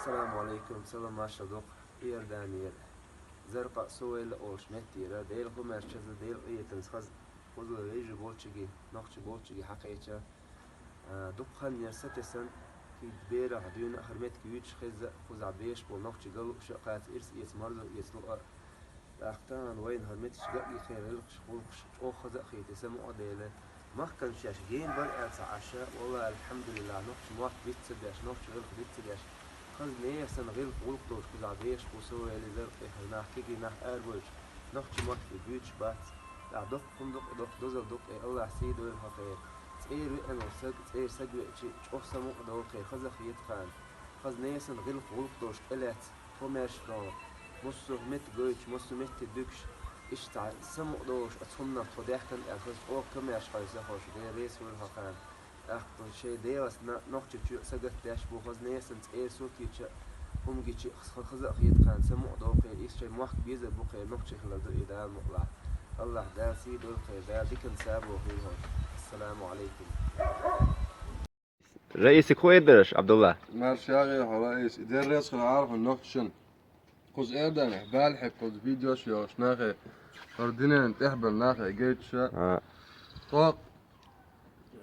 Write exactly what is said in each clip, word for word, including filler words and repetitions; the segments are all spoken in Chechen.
Ассаламу алейкум, салам-маршал ду-кх Иорданера, Заркъа Сувайла олуш меттера, Делан хӀуманаш чаза, Делан къинхетамца хаза, кхуза вежарий болчиге, нохчий болчиге хьакхаьчча, а, дукха хан яра сатесна, кхин берах дуьйна а хӀара меттиг юьйцуш хезна, кхузахь беш болу нохчий ган лууш а кхаьчна, ирс эца, марзо эца лууш а. ТӀаккха тахана вайна хӀара меттигаш ган а гина, гӀиллакхаш, гӀуллакхаш чӀогӀа хаза а хийтина, самукъа а делла, махкана шаьш гена бара аьлла ца Ӏаш, валлахӀи, алхьамдулиллахӀ, нохчийн мотт диц ца деш, нохчийн гӀиллакх диц ца деш, хаза нехан санна гӀиллакх, гӀуллакх долуш кхузахь беш бу Сувайла, Заркъа, хӀара нах, кегий нах арабевлча, нохчийн мотт и буьйцуш бац. ТӀаккха доккха хӀума ду-кх и, доккха дозалла ду-кх и, АллахӀа сий дойла хьо-кх. ЦӀера веана волу стаг, цӀера стаг веача, чӀогӀа самукъа долу-кх, хаза а хета-кх. Хаза нехан санна гӀиллакх, гӀуллакх долуш тӀелаьцна, хӀуманаш доху, массо а меттиг гойтуш, массо а меттиг дуьгуш, иштта цхьа самукъа долуш оцу хӀуманах тхо даьхкина аьлла, хаза чӀогӀа комаьрша хьовсийша хьо, Дела реза хуьлда хьо-кх. ТӀаккха шайн Делаца нохчочоьнан сагатдеш бу, хаза нехан санна цӀера сутийча, хӀума гича, хаза а хета-кх, самукъа долу-кх, иза шайн мохк безар бу-кх, нохчий хилар ду и, Дала мукъалахь. АллахӀа Дала сий дойла-кх, Дала диканца сабо хуьлда хьо. Ассаламу алейкум. Раисига хӀун эр дара аш, Абдулла? Марша ягӀийла хьо, Раис, и дерриг а хилла Ӏархьун нохчашна. Кхуза Иорданехь бала хьекхалц видеош йохуш нахе, хӀара динан тӀехь бан нахе гайташ. А. Тхо,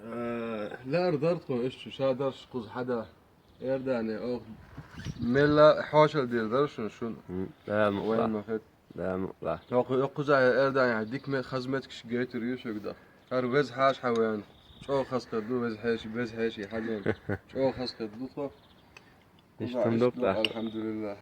э, лаар дара тхо иштта шу ша дарш кхуза хьада. Иордане оха мелла хьошалла дийр дара шуна, шуна. М, да, ма вайн ма хет. Да, ма ла. Тхо кху-, кхузахь Иорданехь дика ме-, хаза меттигаш гайтур ю шуьга даха. ХӀара веза хьаша хьан вен, чӀогӀа хаза хир ду, веза хьеший, веза хьеший хьан вен, чӀогӀа хаза хир ду тхо. Иштта ду, алхьамдулиллахь.